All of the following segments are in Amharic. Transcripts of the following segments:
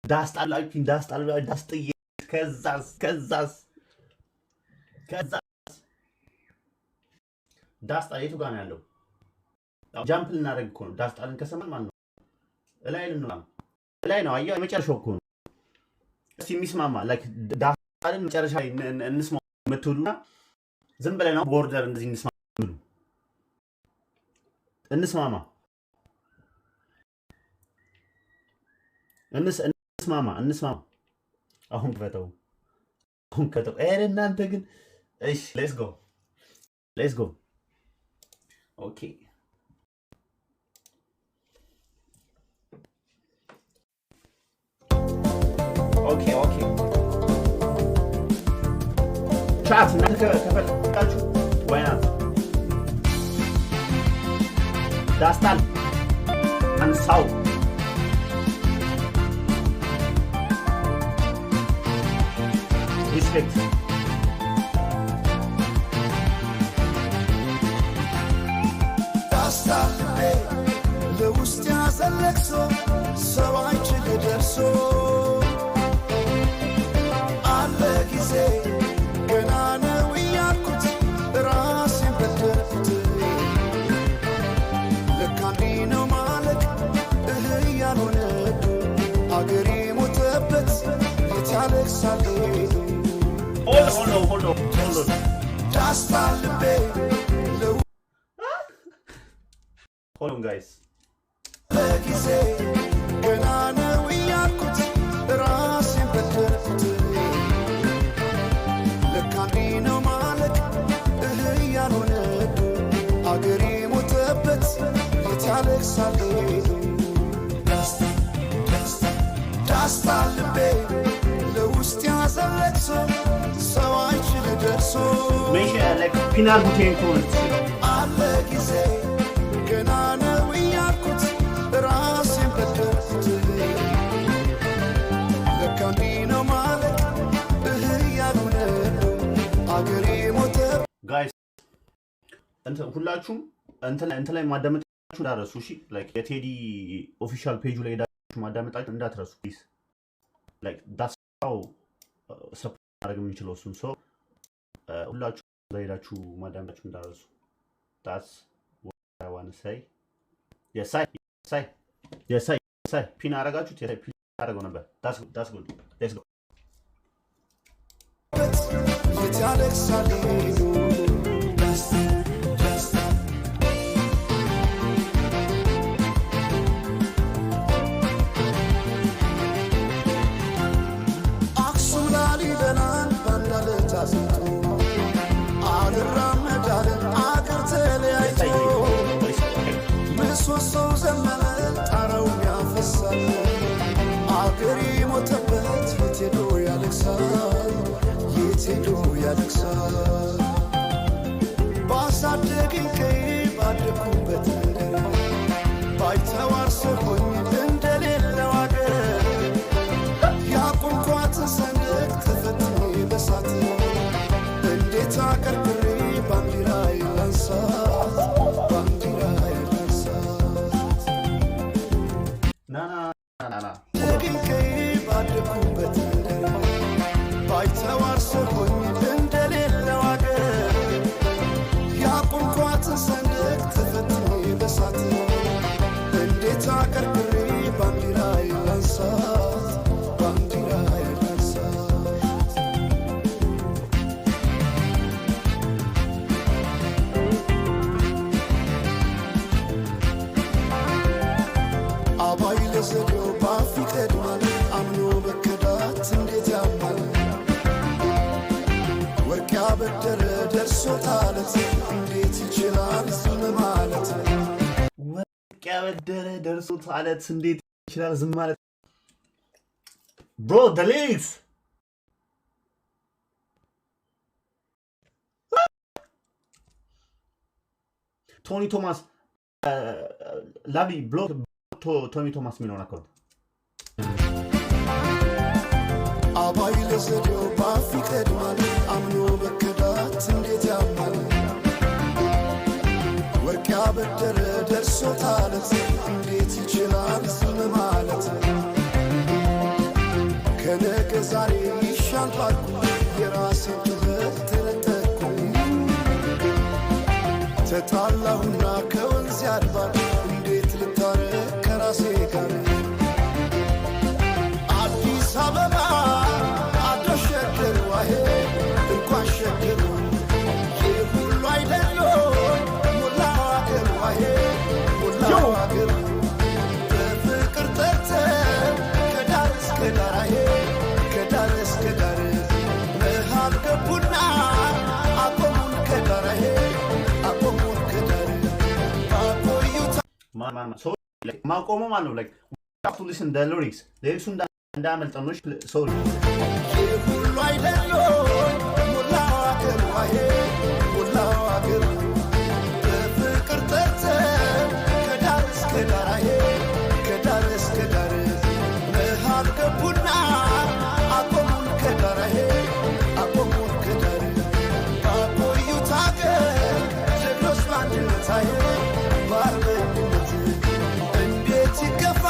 ዳስ ጣላችሁ፣ ዳስ ጣል፣ ዳስ ጥዬ ከዛስ ዳስ ጣል የቱ ጋር ነው ያለው? Jump ልናደርግ እኮ ነው። ዳስ ጣልን ከሰማን ማለት ነው እላይ ልንወጣ ነው። እላይ ነው። አየህ፣ የመጨረሻው እኮ ነው። እስኪ የሚስማማ like ዳስ ጣልን መጨረሻ ላይ እንስማ የምትሉና ዝም ብለን ነው border እንደዚህ እንስማ ብሉ፣ እንስማማ፣ እንስማማ፣ እንስማማ። አሁን ክፈተው፣ አሁን ክፈተው። ኧረ እናንተ ግን እሺ፣ let's go, let's go. Okay. Chat እናንተ ከፈለጋችሁ why not ዳስታል አንሳው። Respect. ዳስታልቤ ለውስጥ ያዘለቅሶ ሰው አይችል ደርሶ አለ ጊዜ ገና ነው እያልኩት ራሴን በደልኩት። ለካ እንዲህ ነው ማለቅ እህ ያልሆነ አገሬ ሞተበት የት ያለቅሳል ሄዱ። Hold on, hold on, hold on. ዳስታልቤ Hold on, guys. ለጊዜ ገና ነው እያልኩት ራሴን በደልኩት። ለካ እንዲህ ነው ማለቅ እህ ያልሆነ አገሬ ሞተበት የት ያለቅሳል ሄዱ። ዳስታ ልቤ ለውስጥ ያዘለቅሶ ሰው አይችል ደርሶ Mention, like, pin አድርጉት ይሄን comment. አለ ጊዜ ገና ነው እያልኩት ራሴን በደልኩት። ለካ እንዲህ ነው ማለቅ እህ ያልሆነ አገሬ ሞተ Guys, እንትን ሁላችሁም እንትን ላይ ማዳመጣችሁ እንዳትረሱ እሺ። Like የቴዲ official page ኡ ላይ ሄዳችሁ ማዳመጣችሁ እንዳትረሱ please። Like that's how support ማድረግ የምንችለው እሱን። So ሁላችሁ እዛ ሄዳችሁ ማዳመጣችሁ እንዳትረሱ። That's I wanna say. የሳይ የሳይ የሳይ የሳይ pin አረጋችሁት። የሳይ pin አረገው ነበር። That's good, let's go. የት ያለቅሳል ሄዱ። ደስታ አክሱም ላሊበላን ባንዳለት አዝንቶ አልራመዳለን አገር ተለያይቶ ምሰሶው ዘመነ ጣራውም ያፈሳል አገር የሞተበት የት ሄዶ ያለቅሳል፣ የት ሄዶ ያለቅሳል። ባሳደገኝ ቀዬ ባደኩበት መንደር ባይተዋር ሰው ሆኜ እንደሌለው አገር ያቆምኳትን ሰንደቅ ተፈትኜ በሳት እንዴት አቀርቅሬ ባንዲራ ላንሳት፣ ባንዲራ ላንሳት። ና ና ና ና። ደግኝ ቀዬ ባደኩበት መንደር ባይተዋር ሰው ሆኜ እንደሌለው አገር ያቆምኳትን ሰንደቅ ተፈትኜ በሳት እንዴት አቀርቅሬ ባንዲራ ላንሳት፣ ባንዲራ ላንሳት። አባይ ለዘዴው ባፍ ይቀድማል አምኖ መከዳት እንዴት ያማል። ወርቅ ያበደረ ደርሶ ታለት እንዴት ይችላል ዝም ማለት? ወርቅ ያበደረ ደርሶት አለት እንዴት ይችላል ዝም ማለት? Bro, the lyrics. ቶኒ ቶማስ ላቪ block ቶኒ ቶማስ የሚለውን account. አባይ ለዘዴው ባፍ ይቀድማል አምኖ መከዳት እንዴት ያማል። ወርቅ ያበደረ ደርሶ ታለት እንዴት ይችላል ዝም ማለት? አልባልኩ፣ የራሴን ጩኸት ተነጠቅኩ። ተጣላሁና ከወንዝ ያድባል፣ እንዴት ልታረቅ ከራሴ ጋር? አዲስ አበባ አዶ ሸገር ዋሄ እንኳን ሸገር፣ ይህ ሁሉ አይደሎ ሞላው አገር ዋሄ ሞላው አገር። በፍቅር ጠርተን ከዳር እስከ ዳር አሄ ከዳር እስከ ዳር፣ መሃል ገቡና አቆሙን ከዳር አሄ አቆሙን ከዳር ባቆዩት ማቆሙ ማለት ነው። Like, we have to listen the lyrics. Lyrics ኡ እንዳያመልጠን ነው። Sorry. ይህ ሁሉ አይደሎ ሞላው አገር ዋሄ ሞላው አገር። በፍቅር ጠርተን ከዳር እስከ ዳር አሄ ከዳር እስከ ዳር፣ መሃል ገቡና አቆሙን ከዳር አሄ አቆሙን ከዳር። ባቆዩት አገር ጀግኖች በአንድነት አሄ በአርበኝነት፣ እንዴት ይገፋ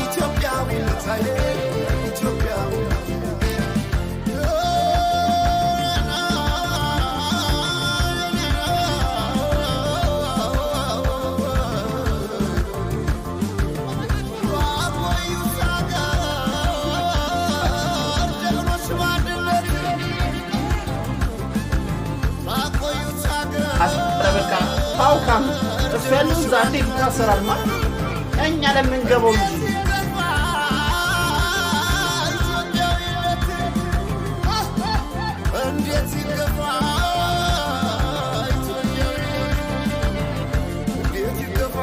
ኢትዮጵያዊነት አሄ ኢትዮጵያዊነት። ባቆዩት አገር ጀግኖች በአንድነት፣ ባቆዩት አገር አስረ በቃ how come እሱ ያለው እዛ እንዴት ይታሰራል? ማለት እኛ ለምንገባው እንጂ። እንዴት ይገፋ ኢትዮጵያዊነት? እንዴት ይገፋ?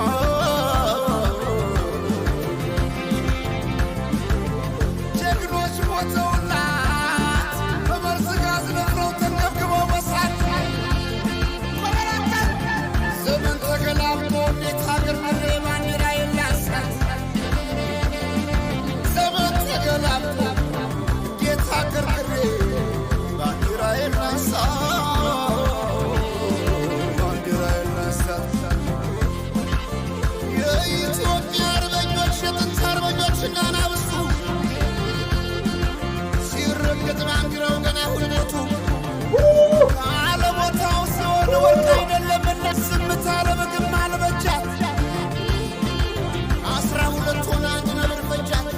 ጀግኖች ሞተውላት በመርዝ ጋዝ ነፍረው ተንገብግበው በሳት። ዘመን ተገላብጦ እንዴት ሀገር ምድሬ ባንዲራ የላሳት? ዘመን ተገላብጦ እንዴት ሀገር ምድሬ ባንዲራ የላሳት? ባንዲራ የላሳት። የኢትዮጵያ አርበኞች፣ የጥንት አርበኞች እናናብስቱ፣ ሲረገጥ ባንዲራው ገና ሁለቱ ካለቦታው ሲሆን ወርቅ አይደለምና ዝምታ ለምግብ አልበጃት። 12 ሆነ አንድ ነብር ፈጃት።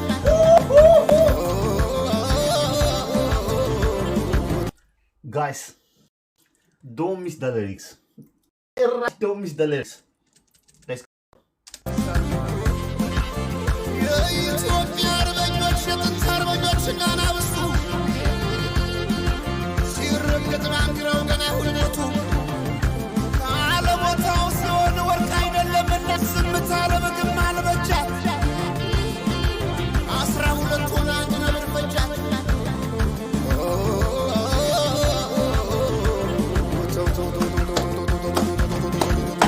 Guys, don't miss the lyrics. ጭራሽ don't miss the lyrics. Let's የኢትዮጵያ አርበኞች፣ የጥንት አርበኞች እናናብስቱ፣ ሲረገጥ ባንዲራው ገና ሁለቱ ካለቦታው ሲሆን ወርቅ አይደለምና ዝምታ ለምግብ አልበጃት። 12 ሆነ አንድ ነብር ፈጃት። ተው ተው ተው ተው ተው ተው ተው ተው ተው ተው።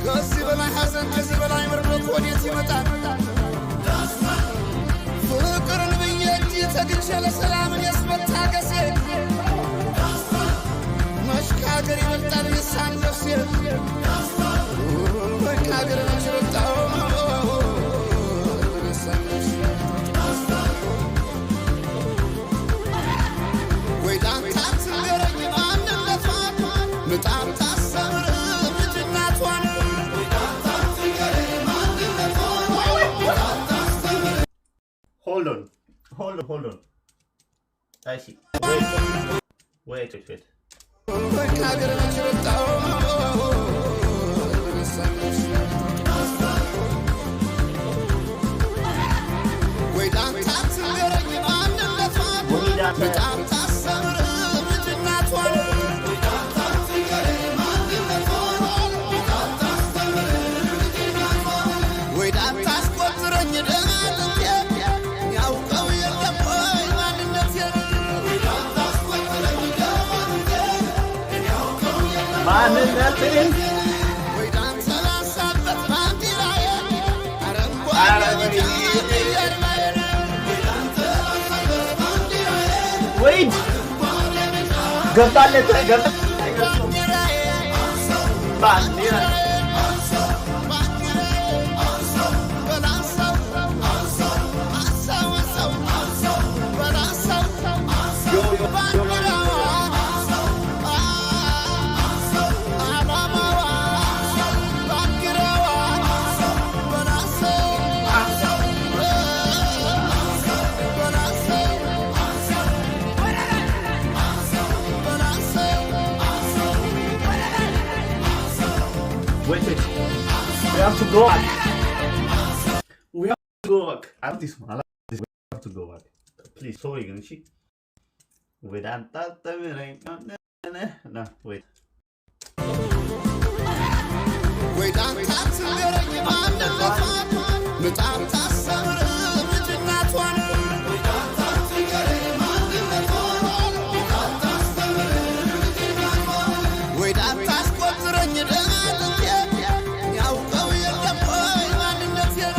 ከዚህ በላይ ሐዘን፣ ከዚህ በላይ ምርዶት ወዴት ይመጣል? ፍቅርን ብዬ እንጂ ተግቼ ለሰላምን የስመታገሴ መች ከሀገር ይበልጣል የሳን ነፍሴ? ወይ ከሀገር መች ይበልጣል የሳን ነፍሴ? ወይ ዳንታ ትንገረኝ ማንነቷን፣ ምጣን ታሰምር ልጅናቷን። Hold on, hold on, hold on. I see. Wait, wait, wait, wait. ወይ ከሀገር መች ይበልጣል የሳን ነፍሴ? ወይ ዳንታ ትንገረኝ ማንነቷን፣ ምጣን ታሰምር ልጅናቷን። ወይ ዳንታ አስቆጥረኝ ደም አጥንቴ፣ ያውቀው የለም ወይ ማንነቴን? ማንነቴን። ወይ ዳንታ ላንሳበት ባንዲራዬ አረንጓዴ ቢጫ ቀይ አርማዬን። ወይድ ገብታለት ገብታ ባንዲራዬ። ባንዲራ። አንሳው በላንሳው፣ አንሳው አንሳው በላንሳው Yo, yo, yo. ባንዲራዋ፣ አላማዋ፣ ባንዲራዋ በላንሳው፣ በላንሳው፣ በላንሳው። Wait, wait. We have to go back. We have to go back. I like this one. I like this. We have to go back. Please, sorry, ግን እሺ። Wait, no, wait. ወይ ዳንታ ትንገረኝ ማንነቷን፣ ምጣም ታስተምር ልጅናቷን። ወይ ዳንታ ትንገረኝ ማንነቷን፣ ምጣም ታስተምር ልጅናቷን። ወይ ዳንታ አስቆጥረኝ ደማጥንቴ፣ ያውቀው የለም ወይ ማንነቴን?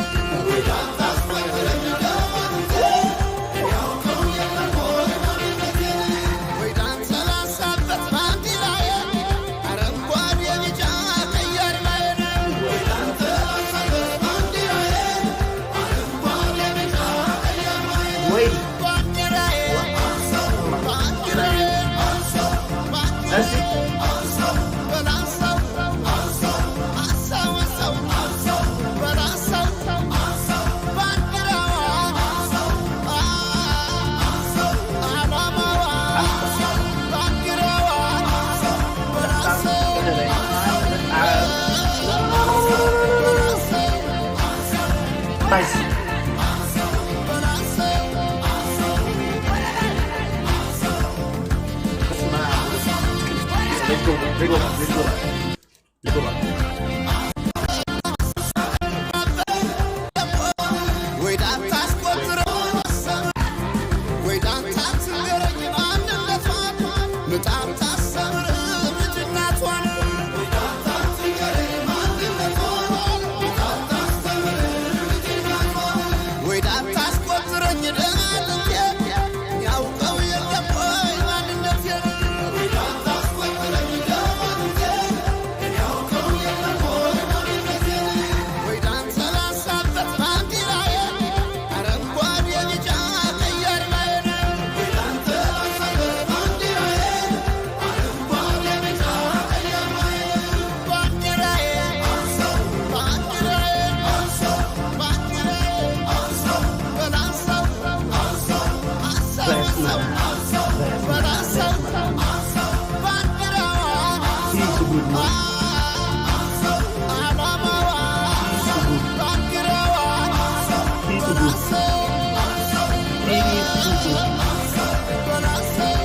ወይ ዳንታ አስቆጥረኝ ደማጥንቴ፣ ያውቀው የለም ወይ ማንነቴን? ወይ ዳንታ ላንሳበት ባንዲራዬ፣ አረንጓዴ ቢጫ ቀይ አርማዬን። ወይ ዳንተ ላንሳበት ባንዲራዬ፣ አረንጓዴ ቢጫ ቀይ አርማዬን። Wait. ባንዲራዬ፣ ባንዲራዬ፣ እስቲ። አንሳው በላንሳው፣ አንሳው አንሳው በላንሳው፣ ባንዲራዋ፣ አላማዋ፣ ባንዲራዋ በላንሳው፣ በላንሳው፣ Nice. በላንሳው። Let's go back. Let's go back. Let's go back. Let's go back. ወይ ዳንታ አስቆጥረው፣ ወይ ዳንታ ትንገረኝ ማንነቷን፣ ምጣም ታስተምር ልጅናቷን። ወይ ዳንታ ትንገረኝ ማንነቷን፣ ምጣም ታስተምር ልጅናቷን። ወይ ዳንታ አስቆጥረኝ ደማጥንቴ፣ ያውቀው የለም ወይ ማንነቴን? ወይ ዳንታ አስቆጥረኝ ደማጥንቴ፣ ያውቀው የለም ወይ ማንነቴን? ወይ ዳንተ ላንሳበት ባንዲራዬ፣ አረንጓዴ ቢጫ ቀይ አርማዬን። ወይ ዳንተ ላንሳበት ባንዲራዬ፣ አረንጓዴ ቢጫ ቀይ አርማዬን። ባንዲራዬ፣ ባንዲራዬ፣ ባንዲራዬ በላንሳው፣ አንሳው አንሳው በላንሳው፣ ባንዲራዋ፣ He's so good, man. አላማዋ፣ ባንዲራዋ He's so good. He's so good. በላንሳው፣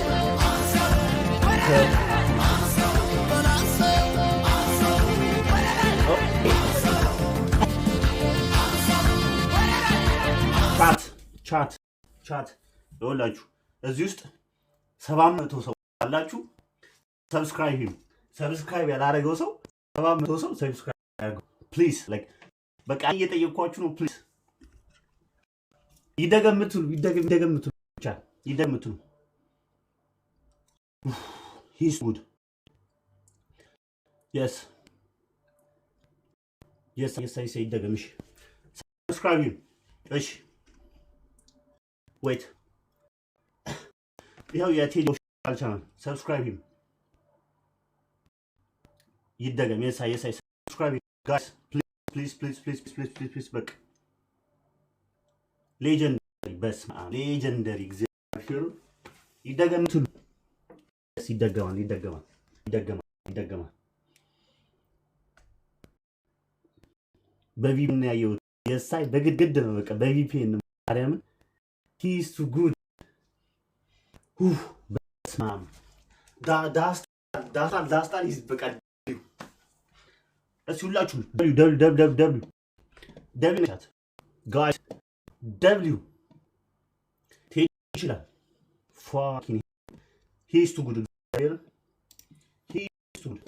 Okay. በላንሳው። Okay. Chat, chat, chat። ይኸውላችሁ እዚህ ውስጥ 700 ሰው አላችሁ። Subscribe him. Subscribe ያላረገው ሰው፣ 700 ሰው subscribe ያድርገው please። Like በቃ እየጠየኳችሁ ነው። Please ይደገምትሉ፣ ይደገም፣ ይደገምትሉ፣ ብቻ ይደገምትሉ። He's good. Yes, I say ይደገም። እሺ subscribe him። እሺ wait፣ ይኸው የቴዲ official channel፣ subscribe him። ይደገም። Yes, I subscribe, guys, please, please, please, please, please, please። በቃ legendary፣ በስመ አብ legendary፣ እግዚአብሔር ይደገም ትሉ። ይደገማል፣ ይደገማል፣ ይደገማል፣ ይደገማል። በ VPN ያየሁት የሳይ በግድግድ ነው። በቃ በ VPN ማርያምን፣ he's too good። በስመ አብ ዳስታል ዳስታል ይዝ በቃ። እስኪ ሁላችሁም W W W W chat, guys፣ W። ቴዲ ይችላል። Fucking he's too good። እግዚአብሔር he's too good።